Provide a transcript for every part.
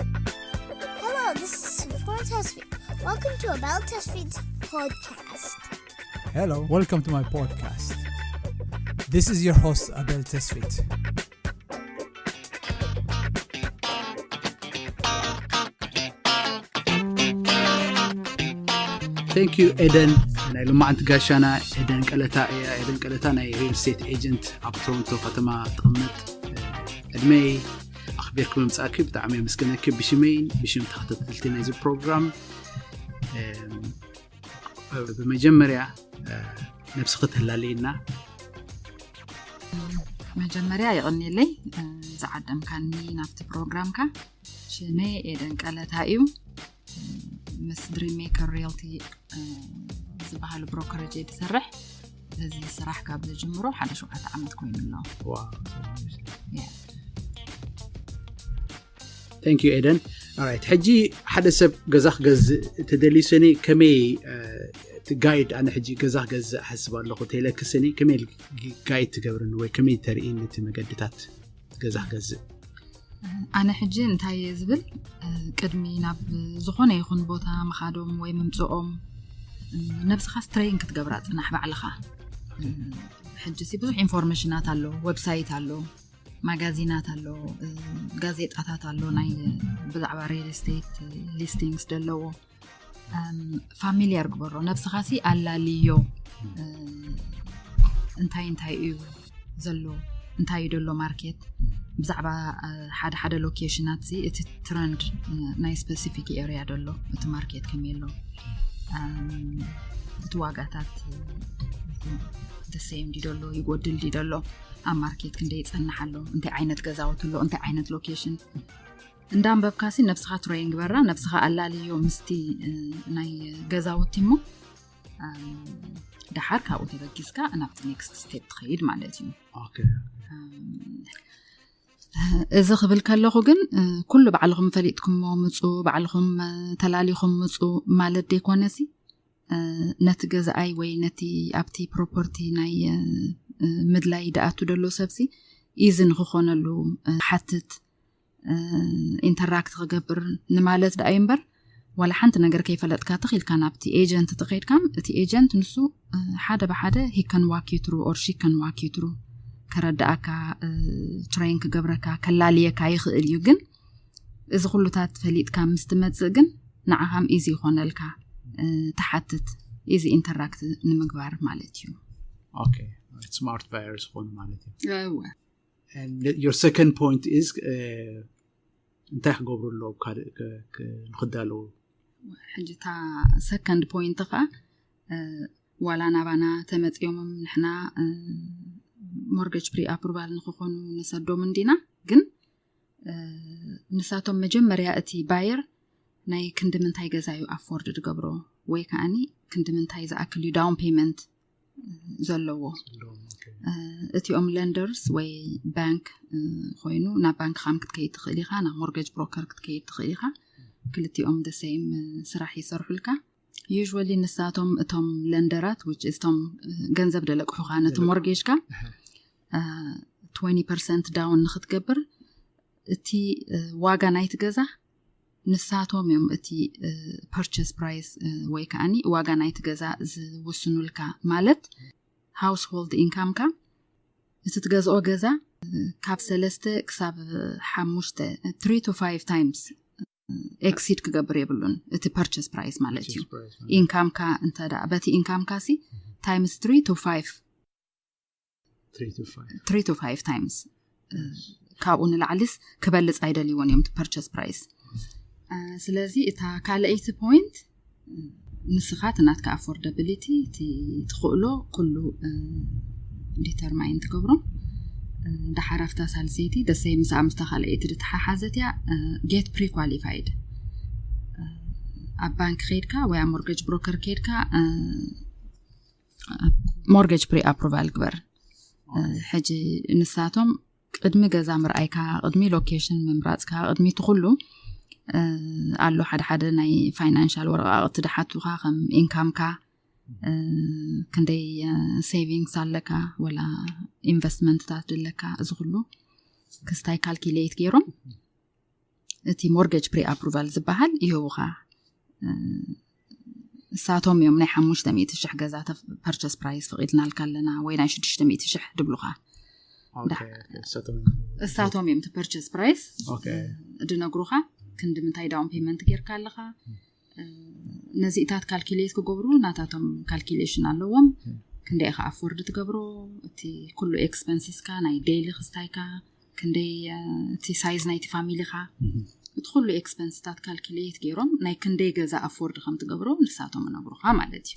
Hello, this is Sufran Tesfit. Welcome to Abel Tesfit podcast. Hello, welcome to my podcast. This is your host, Abel Tesfit. Thank you ኤደን። ናይ ሎማዓንቲ ጋሻና ኤደን ቀለታ እያ። ኤደን ቀለታ ናይ ሪል ስቴት ኤጀንት ኣብ ቶሮንቶ ከተማ ትቕመጥ። ዕድመይ ኣኽቢርኪ ምምጻእኪ ብጣዕሚ የመስግነኪ፣ ብሽመይን ብሽም ተኸታተልቲ ናይዚ ፕሮግራም። ብመጀመርያ ነብስኺ ተላልይና። መጀመርያ የቐንየለይ ዝዓደምካኒ ናብቲ ፕሮግራምካ። ሽመይ ኤደን ቀለታ እዩ። ምስ ድሪም ሜከር ሪልቲ ዝበሃሉ ብሮከሬጅ እየ ዝሰርሕ። እዚ ስራሕ ካብ ዝጅምሮ ሓደ ሸውዓተ ዓመት ኮይኑ ኣሎ። Thank you ኤደን። Alright፣ ሕጂ ሓደ ሰብ ገዛ ክገዝእ ተደልዩ ሰኒ ከመይ እቲ ጋይድ፣ ኣነ ሕጂ ገዛ ክገዝእ ሓስብ ኣለኹ ተይለኪ ሰኒ ከመይ ጋይድ ትገብርኒ ወይ ከመይ ተርእይኒ እቲ መገድታት ገዛ ክገዝእ? ኣነ ሕጂ እንታይ እየ ዝብል፣ ቅድሚ ናብ ዝኾነ ይኹን ቦታ ምኻዶም ወይ ምምፅኦም ነብስኻ ስትሬን ክትገብራ ፅናሕ ባዕልኻ። ሕጂ ሲ ብዙሕ ኢንፎርሜሽናት ኣሎ፣ ዌብሳይት ኣሎ፣ ማጋዚናት ኣሎ፣ ጋዜጣታት ኣሎ፣ ናይ ብዛዕባ ሪል ስቴት ሊስቲንግስ ዘለዎ። ፋሚሊያር ግበሮ፣ ነብስኻ ሲ ኣላልዮ። እንታይ እንታይ እዩ ዘሎ፣ እንታይ እዩ ደሎ ማርኬት፣ ብዛዕባ ሓደ ሓደ ሎኬሽናት ሲ እቲ ትረንድ ናይ ስፔሲፊክ ኤሪያ ደሎ፣ እቲ ማርኬት ከመይ ኣሎ፣ እቲ ዋጋታት ደሰይም ዲ ደሎ፣ ይጎድል ዲ ደሎ፣ ኣብ ማርኬት ክንደይ ይጸንሕ ኣሎ፣ እንታይ ዓይነት ገዛውቲ ኣሎ፣ እንታይ ዓይነት ሎኬሽን እንዳንበብካሲ ነብስኻ ትሬን ግበራ፣ ነብስኻ ኣላልዮ ምስቲ ናይ ገዛውቲ እሞ ደሓር ካብኡ ተበጊስካ ናብቲ ኔክስት ስቴፕ ትኸይድ ማለት እዩ። እዚ ክብል ከለኹ ግን ኩሉ ባዕልኹም ፈሊጥኩሞ ምፁ፣ ባዕልኹም ተላሊኹም ምፁ ማለት ደይኮነሲ፣ ነቲ ገዛኣይ ወይ ነቲ ኣብቲ ፕሮፐርቲ ናይ ምድላይ ደኣቱ ደሎ ሰብሲ ኢዚ ንክኾነሉ ሓትት፣ ኢንተራክት ክገብር ንማለት ደኣ እዩ እምበር፣ ዋላ ሓንቲ ነገር ከይፈለጥካ ትኽ ኢልካ ናብቲ ኤጀንት ትኸይድካ፣ እቲ ኤጀንት ንሱ ሓደ ብሓደ ሂከን ዋኪትሩ ኦር ሺከን ዋኪትሩ ከረዳኣካ፣ ትሬን ክገብረካ፣ ከላልየካ ይኽእል እዩ። ግን እዚ ኩሉታት ፈሊጥካ ምስ ትመጽእ ግን ንዓኻም ኢዚ ይኾነልካ፣ ትሓትት፣ ኢዚ ኢንተራክት ንምግባር ማለት እዩ። ስማርት ባየር ዝኾኑ ማለት እዩ። Your second point is እንታይ ክገብሩ ኣለዎም ካልእ ንክዳለዉ? ሕጂ እታ ሰከንድ ፖይንት ከዓ ዋላ ናባና ተመፂኦምም ንሕና ሞርጌጅ ፕሪ ኣፕሩቫል ንክኾኑ ንሰዶም እንዲና፣ ግን ንሳቶም መጀመርያ እቲ ባየር ናይ ክንዲ ምንታይ ገዛ እዩ ኣፎርድ ዝገብሮ ወይ ከዓኒ ክንዲ ምንታይ ዝኣክል እዩ ዳውን ፔመንት ዘለዎ። እቲኦም ለንደርስ ወይ ባንክ ኮይኑ ናብ ባንክ ካም ክትከይድ ትኽእል ኢኻ፣ ናብ ሞርጌጅ ብሮከር ክትከይድ ትኽእል ኢኻ። ክልቲኦም ደሰይም ስራሕ ይሰርሑልካ። ዩዥዋሊ ንሳቶም እቶም ለንደራት which is እቶም ገንዘብ ደለቅሑኻ ነቲ ሞርጌጅካ ትወንቲ ፐርሰንት ዳውን ንክትገብር እቲ ዋጋ ናይቲ ገዛ ንሳቶም እዮም እቲ ፐርቸስ ፕራይስ ወይ ከዓኒ ዋጋ ናይቲ ገዛ ዝውስኑልካ። ማለት ሃውስሆልድ ኢንካምካ እቲ ትገዝኦ ገዛ ካብ ሰለስተ ክሳብ ሓሙሽተ፣ ትሪ ቱ ፋይቭ ታይምስ ኤክሲድ ክገብር የብሉን እቲ ፐርቸስ ፕራይስ ማለት እዩ። ኢንካምካ እንተ ደኣ በቲ ኢንካምካ ሲ ታይምስ ትሪ ቱ ፋይቭ ትሪ ቱ ፋይቭ ታይምስ ካብኡ ንላዕሊስ ክበልፅ ኣይደልይዎን እዮም እቲ ፐርቸስ ፕራይስ። ስለዚ እታ ካልኣይቲ ፖይንት ንስኻ እቲ ናትካ ኣፎርዳቢሊቲ እቲ ትኽእሎ ኩሉ ዲተርማይን ትገብሮ። ደሓር ኣብታ ሳልሰይቲ ደሰይ ምስ ኣምስታ ካልኣይቲ ዝተሓሓዘት እያ። ጌት ፕሪ ኳሊፋይድ ኣብ ባንክ ከይድካ ወይ ኣብ ሞርጌጅ ብሮከር ከይድካ ሞርጌጅ ፕሪ ኣፕሩቫል ግበር። ሕጂ ንሳቶም ቅድሚ ገዛ ምርኣይካ፣ ቅድሚ ሎኬሽን ምምራፅካ፣ ቅድሚ እቲ ኩሉ ኣሎ ሓደ ሓደ ናይ ፋይናንሻል ወረቃቅቲ ድሓቱካ ከም ኢንካምካ፣ ክንደይ ሴቪንግስ ኣለካ፣ ወላ ኢንቨስትመንትታት ድለካ፣ እዚ ኩሉ ክስታይ ካልኪሌት ገይሮም እቲ ሞርጌጅ ፕሪ ኣፕሩቫል ዝበሃል ይህቡኻ። እሳቶም እዮም ናይ ሓሙሽተ ሚእቲ ሽሕ ገዛ ፐርቸስ ፕራይስ ፈቒድናልካ ኣለና ወይ ናይ ሽዱሽተ ሚእቲ ሽሕ ድብሉኻ። እሳቶም እዮም እቲ ፐርቸስ ፕራይስ ድነግሩኻ። ክንዲ ምንታይ ዳውን ፔመንት ጌርካ ኣለኻ፣ ነዚእታት ካልኪሌት ክገብሩ ናታቶም ካልኪሌሽን ኣለዎም። ክንደይ ኢኻ ኣፎርድ ትገብሮ፣ እቲ ኩሉ ኤክስፐንስስካ፣ ናይ ዴይሊ ክስታይካ፣ ክንደይ እቲ ሳይዝ ናይቲ ፋሚሊኻ፣ እቲ ኩሉ ኤክስፐንስታት ካልኪሌት ገይሮም ናይ ክንደይ ገዛ ኣፎርድ ከም ትገብሮ ንሳቶም እነግሩኻ ማለት እዩ።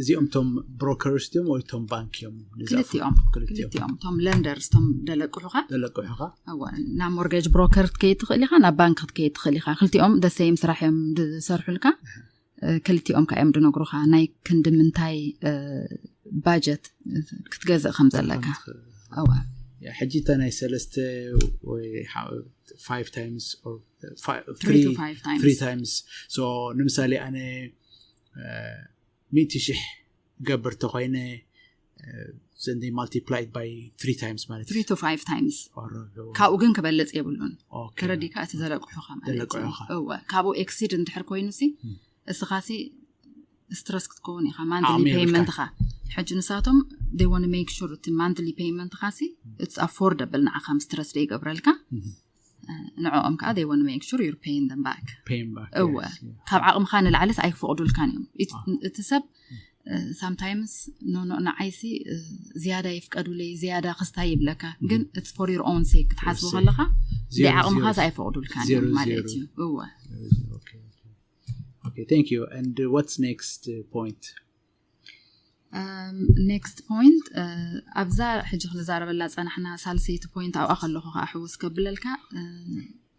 እዚኦም ቶም ብሮከርስ እዮም ወይ ቶም ባንክ እዮም? ክልቲኦም ክልቲኦም ቶም ለንደርስ ቶም ደለቅሑኻ ደለቅሑኻ ናብ ሞርጌጅ ብሮከር ክትከይድ ትኽእል ኢኻ፣ ናብ ባንክ ክትከይድ ትኽእል ኢኻ። ክልቲኦም ደሰይም ስራሕ እዮም ዝሰርሑልካ። ክልቲኦም ከ እዮም ድነግሩኻ ናይ ክንዲ ምንታይ ባጀት ክትገዝእ ከም ዘለካ። እዋ ሕጂ እታ ናይ ሰለስተ ወይ five times or three times። So ንምሳሌ ኣነ ሚእቲ ሽሕ ገብር ተኮይነ then they multiply it by three times ማለት three to five times። ካብኡ ግን ክበልጽ የብሉን። ተረዲካ እቲ ዘለቅሑኻ ማለት እዩ። እወ ካብኡ ኤክሲድ እንድሕር ኮይኑ ሲ እስኻ ሲ ስትረስ ክትከውን ኢኻ። ማንትሊ ፔይመንትኻ ሕጂ ንሳቶም they want make sure እቲ ማንትሊ ፔይመንትኻ ሲ it's affordable ንዓኻ ም ስትረስ ዘይገብረልካ። ንዕኦም ከዓ they want make sure you're paying them back። እወ ካብ ዓቕምኻ ንላዕልስ ኣይክፈቕዱልካን እዮም። እቲ ሰብ ሳምታይምስ ኖኖ ንዓይሲ ዝያዳ ይፍቀዱለይ ዝያዳ ክስታይ ይብለካ፣ ግን it's for your own sake ክትሓስቡ ከለኻ ብዓቕምኻ ኣይፈቕዱልካን እዮም ማለት እዩ። እወ Okay, thank you. And uh, what's next uh, point? ኔክስት ፖይንት ኣብዛ ሕጂ ክንዛረበላ ፀናሕና ሳልሰይቲ ፖይንት ኣብኣ ከለኹ ከዓ ሕውስ ከብለልካ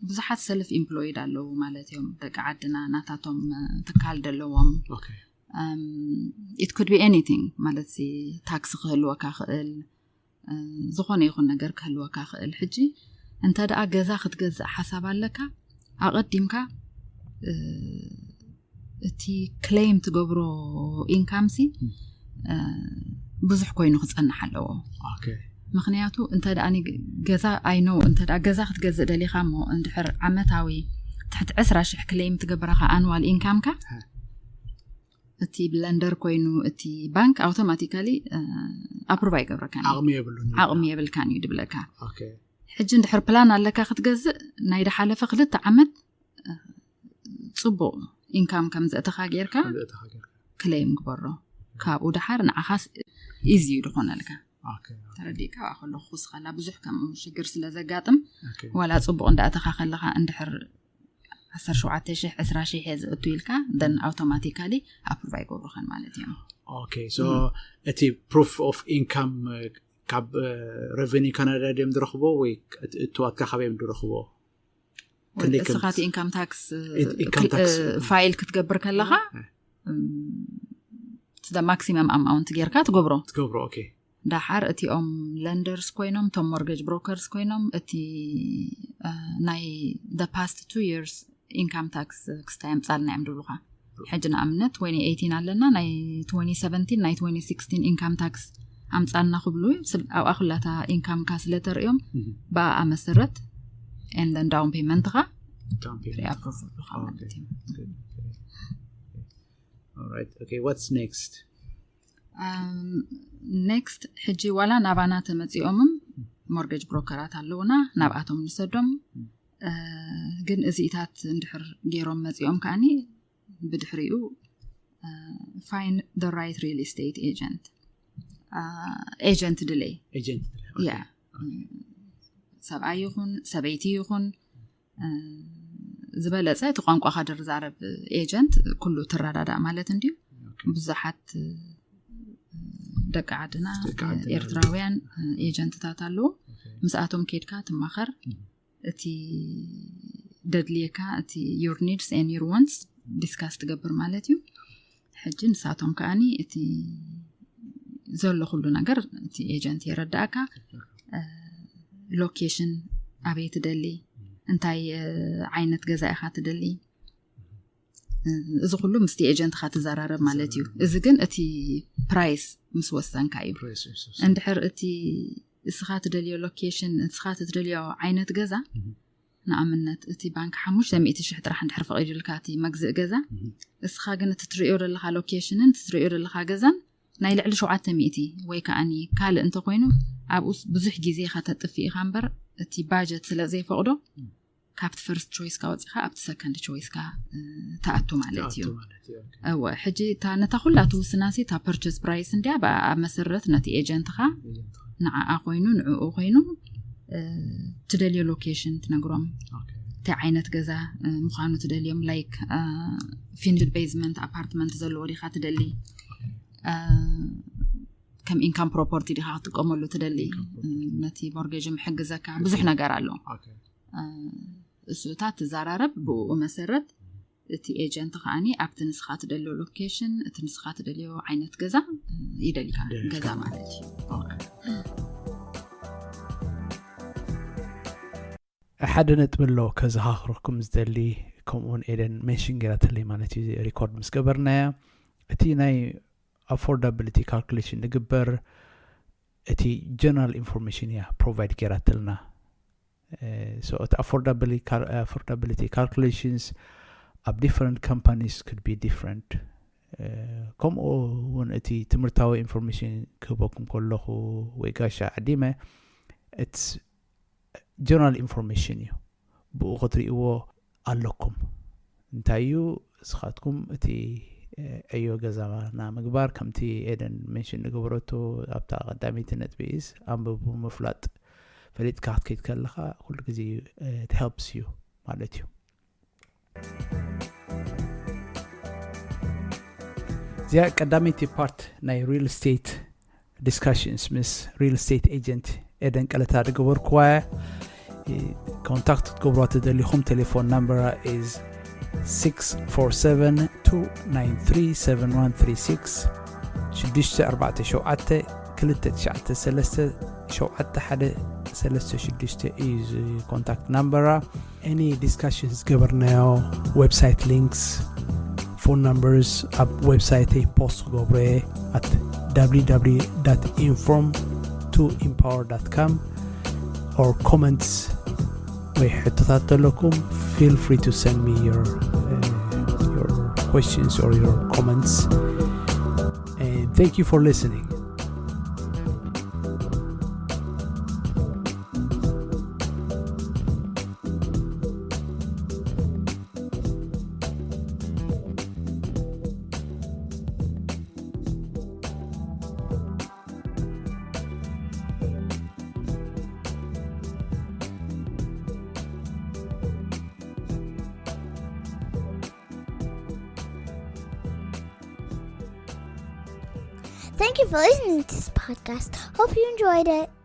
ብዙሓት ሰልፍ ኢምፕሎይድ ኣለዉ ማለት እዮም። ደቂ ዓድና ናታቶም ትካል ደለዎም it could be anything ማለት ታክሲ ክህልወካ ክእል ዝኾነ ይኹን ነገር ክህልወካ ክእል። ሕጂ እንተ ደኣ ገዛ ክትገዝእ ሓሳብ ኣለካ ኣቐዲምካ እቲ ክሌም ትገብሮ ኢንካም ሲ ብዙሕ ኮይኑ ክፀንሕ ኣለዎ። ምክንያቱ እንተ ደኣ ገዛ I know እንተ ደኣ ገዛ ክትገዝእ ደሊኻ እሞ እንድሕር ዓመታዊ ትሕቲ ዕስራ ሽሕ ክሌም ትገብረኻ ኣንዋል ኢንካምካ እቲ ብለንደር ኮይኑ እቲ ባንክ ኣውቶማቲካሊ ኣፕሩቭ ኣይገብረካን እዩ። ዓቕሚ የብሉን ዓቕሚ የብልካን እዩ ድብለካ። ሕጂ እንድሕር ፕላን ኣለካ ክትገዝእ ናይ ድሓለፈ ክልተ ዓመት ፅቡቕ ኢንካም ከም ዘእተኻ ጌርካ ክሌም ግበሮ። ካብኡ ድሓር ንዓኻስ ኢዚ እዩ ዝኾነልካ። ተረዲእካ ከለኹ ክስኸላ ብዙሕ ከምኡ ሽግር ስለ ዘጋጥም ዋላ ፅቡቕ እንዳእተኻ ከለኻ እንድሕር ዓሰርተ ሸውዓተ ሽሕ ዕስራ ሽሕ እየ ዘእቱ ኢልካ then ኣውቶማቲካሊ ኣፕሩቭ ኣይገብሩኻን ማለት እዮም። Okay, so እቲ ፕሩፍ ኦፍ ኢንካም ካብ ሬቨኒ ካናዳ ድዮም ዝረኽቦ ወይ እትዋትካ ካበዮም ዝረኽቦ? እስኻ እቲ ኢንካም ታክስ ፋይል ክትገብር ከለኻ ማክሲመም ኣማውንት ጌርካ ትገብሮ ትገብሮ okay ዳሓር እቲኦም ለንደርስ ኮይኖም እቶም ሞርጌጅ ብሮከርስ ኮይኖም እቲ ናይ the past two years income tax ክስታይ ኣምፃልና እዮም ድብሉካ። ሕጂ ንኣብነት twenty eighteen ኣለና ናይ twenty seventeen ናይ twenty sixteen income tax ኣምፃልና ክብሉ ኣብኣ ኩላታ ኢንካምካ ስለ ተርእዮም ብኣኣ መሰረት and then down payment ኻ reapprove ይብሉካ ማለት እዩ። All right, okay, what's next? ኔክስት ሕጂ ዋላ ናባና ተመፂኦምም ሞርጌጅ ብሮከራት ኣለውና ናብኣቶም ንሰዶም። ግን እዚኢታት እንድሕር ገይሮም መፂኦም ከዓኒ ብድሕሪኡ find the right real estate agent agent ድለይ agent ያ ሰብኣይ ይኹን ሰበይቲ ይኹን ዝበለፀ እቲ ቋንቋኻ ድርዛረብ ኤጀንት ኩሉ ትረዳዳእ ማለት እንድዩ። ብዙሓት ደቂ ዓድና ኤርትራውያን ኤጀንትታት ኣለዉ። ምስኣቶም ኬድካ ትማኸር እቲ ደድልየካ እቲ your needs and your wants ዲስካስ ትገብር ማለት እዩ። ሕጂ ንሳቶም ከዓኒ እቲ ዘሎ ኩሉ ነገር እቲ ኤጀንት የረዳእካ። location ኣበይ ትደሊ፣ እንታይ ዓይነት ገዛ ኢኻ ትደሊ፣ እዚ ኩሉ ምስቲ agent ኻ ትዘራረብ ማለት እዩ። እዚ ግን እቲ price ምስ ወሰንካ እዩ። እንድሕር እቲ እስኻ ትደልዮ location፣ እስኻ ትደልዮ ዓይነት ገዛ፣ ንኣብነት እቲ ባንክ ሓሙሽተ ሚእቲ ሽሕ ጥራሕ እንድሕር ፈቒዱልካ እቲ መግዝእ ገዛ፣ እስኻ ግን እቲ ትርእዮ ዘለኻ location ን እቲ ትርእዮ ዘለኻ ገዛን ናይ ልዕሊ ሸውዓተ ሚእቲ ወይ ከዓኒ ካልእ እንተኮይኑ፣ ኣብኡ ብዙሕ ግዜ ኢኻ ተጥፍእ ኢኻ እምበር፣ እቲ budget ስለ ዘይፈቕዶ፣ ካብቲ first choice ካ ወፂኻ ኣብቲ second choice ካ ትኣቱ ማለት እዩ። እወ፣ ሕጂ እታ ነታ ኩላ ትውስናሲ እታ purchase price እንዲያ፣ ኣብ መሰረት ነቲ agent ኻ ንዓኣ ኮይኑ ንዕኡ ኮይኑ ትደልዮ location ትነግሮም፣ እንታይ ዓይነት ገዛ ምዃኑ ትደልዮም፣ like finished basement apartment ዘለዎ ዲኻ ትደሊ፣ ከም income property ዲኻ ክትጥቀመሉ ትደሊ፣ ነቲ mortgage ምሕግዘካ ብዙሕ ነገር ኣሎ። እሱታት ትዘራረብ፣ ብኡ መሰረት እቲ agent ከዓኒ ኣብቲ ንስኻ ትደልዮ location፣ እቲ ንስኻ ትደልዮ ዓይነት ገዛ ይደልካ፣ ገዛ ማለት እዩ። ሓደ ነጥቢ ኣሎ ከዘኻኽረኩም ዝደሊ፣ ከምኡውን ኤደን mention ገይራትለይ ማለት እዩ፣ record ምስ ገበርናያ፣ እቲ ናይ affordability calculation ንግበር፣ እቲ general information እያ provide ገይራትልና። So እቲ affordability calculations ኣብ different companies could be different። ከምኡ እውን እቲ ትምህርታዊ information ክህበኩም ከለኹ ወይ ጋሻ ዓዲመ፣ it's general information እዩ፣ ብኡ ክትርእይዎ ኣለኩም። እንታይ እዩ፣ እስኻትኩም እቲ ዕዮ ገዛና ምግባር፣ ከምቲ ኤደን mention ንገበረቶ ኣብታ ቀዳመይቲ ነጥቢ is ኣንብቡ፣ ምፍላጥ ፈሊጥካ ክትከይድ ከለኻ ኩሉ ግዜ it helps you ማለት እዩ። እዚኣ ቀዳመይቲ part ናይ real estate discussions ምስ real estate agent ኤደን ቀለታ ዝገበርኩዋ እያ። Contact ክትገብሩዋ ትደሊኹም፣ telephone number is six four seven two nine three seven one three six, ሽዱሽተ ኣርባዕተ ሸውዓተ ክልተ ትሽዓተ ሰለስተ ሸውዓተ ሓደ ሰለስተ ሽዱሽተ እዩ contact number። Any discussions ዝገበርናዮ፣ website links፣ phone numbers ኣብ website ይ post ክገብሮ እየ at www dot inform to empower dot com, or comments ወይ ሕቶታት ተለኩም, feel free to send me your uh, your questions or your comments. And thank you for listening. Thank you for listening to this podcast. Hope you enjoyed it.